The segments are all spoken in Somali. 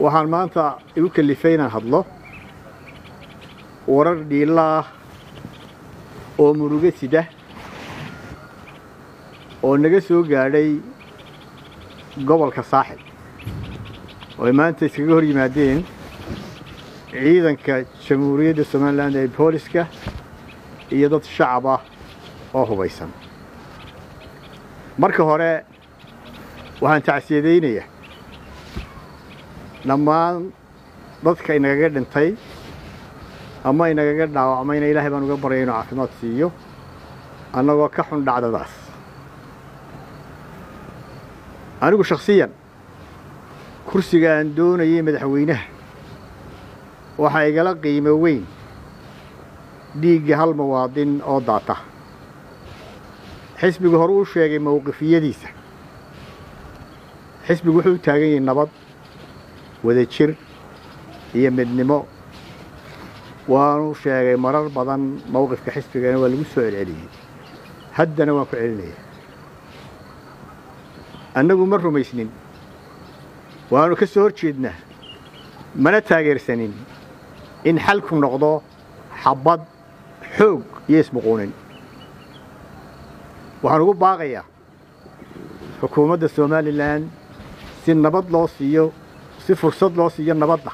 Waxaan maanta igu kalifay inaan hadlo warar dhiila ah oo murugo sida oo naga soo gaadhay gobolka Saaxil, oo ay maanta iskaga hor yimaadeen ciidanka Jamhuuriyadda Somaliland ee booliska iyo dad shacab ah oo hubaysan. Marka hore waxaan tacsiyadeynayaa dhammaan dadka inagaga dhintay ama inagaga dhaawacmayna, Ilaahay baan uga baryay inuu caafimaad siiyo, annagoo ka xun dhacdadaas. Anigu shakhsiyan kursiga aan doonayay madaxweynaha waxaa igala qiimo weyn dhiigga hal muwaadin oo daata. Xisbigu hore u sheegay mowqifiyadiisa. Xisbigu wuxuu u taagan yahay nabad, wadajir iyo midnimo. Waanu sheegay marar badan mowqifka xisbigana waa lagu soo celceliyey, haddana waan ku celinaya. Annagu ma rumaysnin, waanu ka soo hor jeednaa, mana taageersanin in xalku noqdo xabad, xoog iyo ismuquunin. Waxaan ugu baaqayaa xukuumadda Somaliland si nabad loo siiyo, si fursad loo siiyo nabadda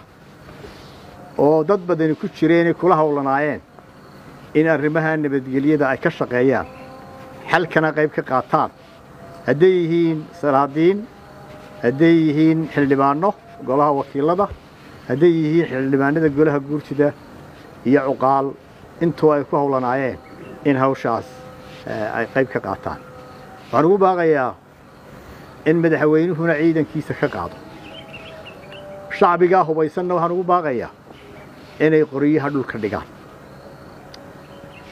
oo dad badani ku jireenay kula howlanaayeen, in arrimaha nabadgelyada ay ka shaqeeyaan, xalkana qayb ka qaataan, hadday yihiin salaadiin, hadday yihiin xildhibaano golaha wakiilada, hadday yihiin xildhibaanada golaha guurtida iyo cuqaal, intuu ay ku howlanaayeen in hawshaas ay qayb ka qaataan. Waxaan ugu baaqayaa in madaxweynuhuna ciidankiisa ka qaado, shacbigaa hubaysanna waxaan ugu baaqayaa inay qoryaha dhulka dhigaan.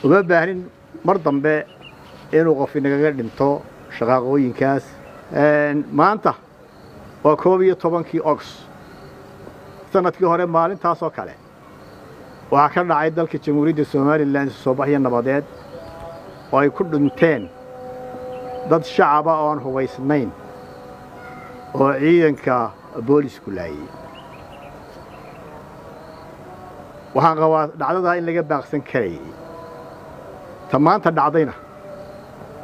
Uma baahnin mar dambe inuu qof inagaga dhinto shaqaaqooyinkaas. Maanta waa 11-kii Ogost. Sanadkii hore maalintaas oo kale waxaa ka dhacay dalka Jamhuuriyadda Somaliland isu soo baxyo nabadeed oo ay ku dhinteen dad shacaba oo aan hubaysnayn oo ciidanka boolisku laayay. Waxaan qabaa dhacdadaa in laga baaqsan karayay, ta maanta dhacdayna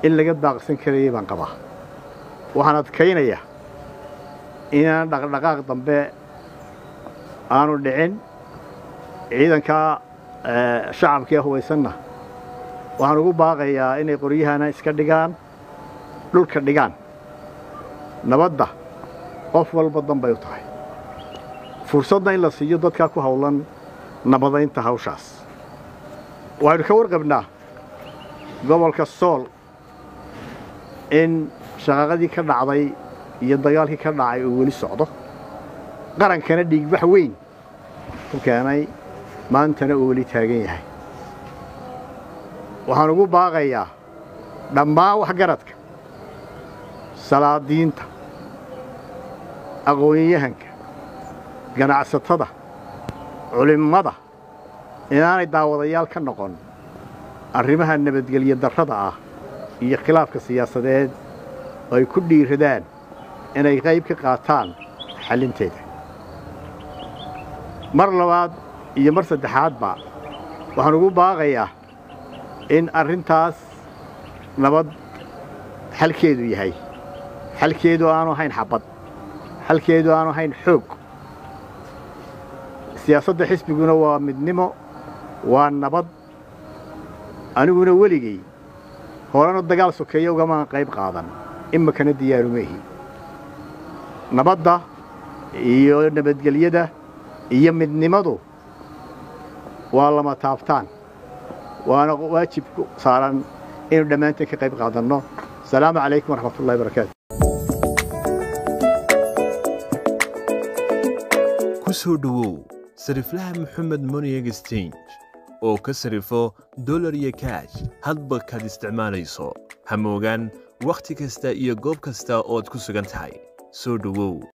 in laga baaqsan karayay baan qabaa. Waxaan adkaynayaa inaan dhaqdhaqaaq dambe aanu dhicin. Ciidanka shacabkii hubaysanna waxaan ugu baaqayaa inay qoryahana iska dhigaan, dhulka dhigaan. Nabadda qof walba dan bay u tahay, fursadna in la siiyo dadkaa ku howlan nabadaynta hawshaas. Waxaynu ka warqabnaa gobolka Sool in shaqaaqadii ka dhacday iyo dagaalkii ka dhacay uu weli socdo, qarankana dhiigbax weyn ku keenay, maantana uu weli taagan yahay. Waxaan ugu baaqayaa dhammaan waxgaradka, salaadiinta, aqoonyahanka, ganacsatada, culimmada inaanay daawadayaal ka noqon arrimaha nabadgelyo darrada ah iyo khilaafka siyaasadeed oo ay ku dhiiradaan inay qayb ka qaataan xallinteeda. Mar labaad iyo mar saddexaadba waxaan ugu baaqayaa in arrintaas nabad xalkeedu yahay, xalkeedu aanu ahayn xabad, xalkeedu aanu ahayn xoog. Siyaasadda xisbiguna waa midnimo, waa nabad. Aniguna weligay horena dagaal sokeeye ugamaan qayb qaadan, imikana diyaaruma ihi. Nabadda iyo nabadgelyada iyo midnimadu waa lama taabtaan, waana waajib ku saaran inuu dhammaanteen ka qayb qaadanno. Asalaamu calaykum waraxmatullahi barakaatu. Ku soo dhowow sariflaha Moxamed Money Exchange oo ka sarifo dolar iyo kaash hadba kaad isticmaalayso. Ha moogaan wakhti kasta iyo goob kasta ood ku sugan tahay. Soo dhowow.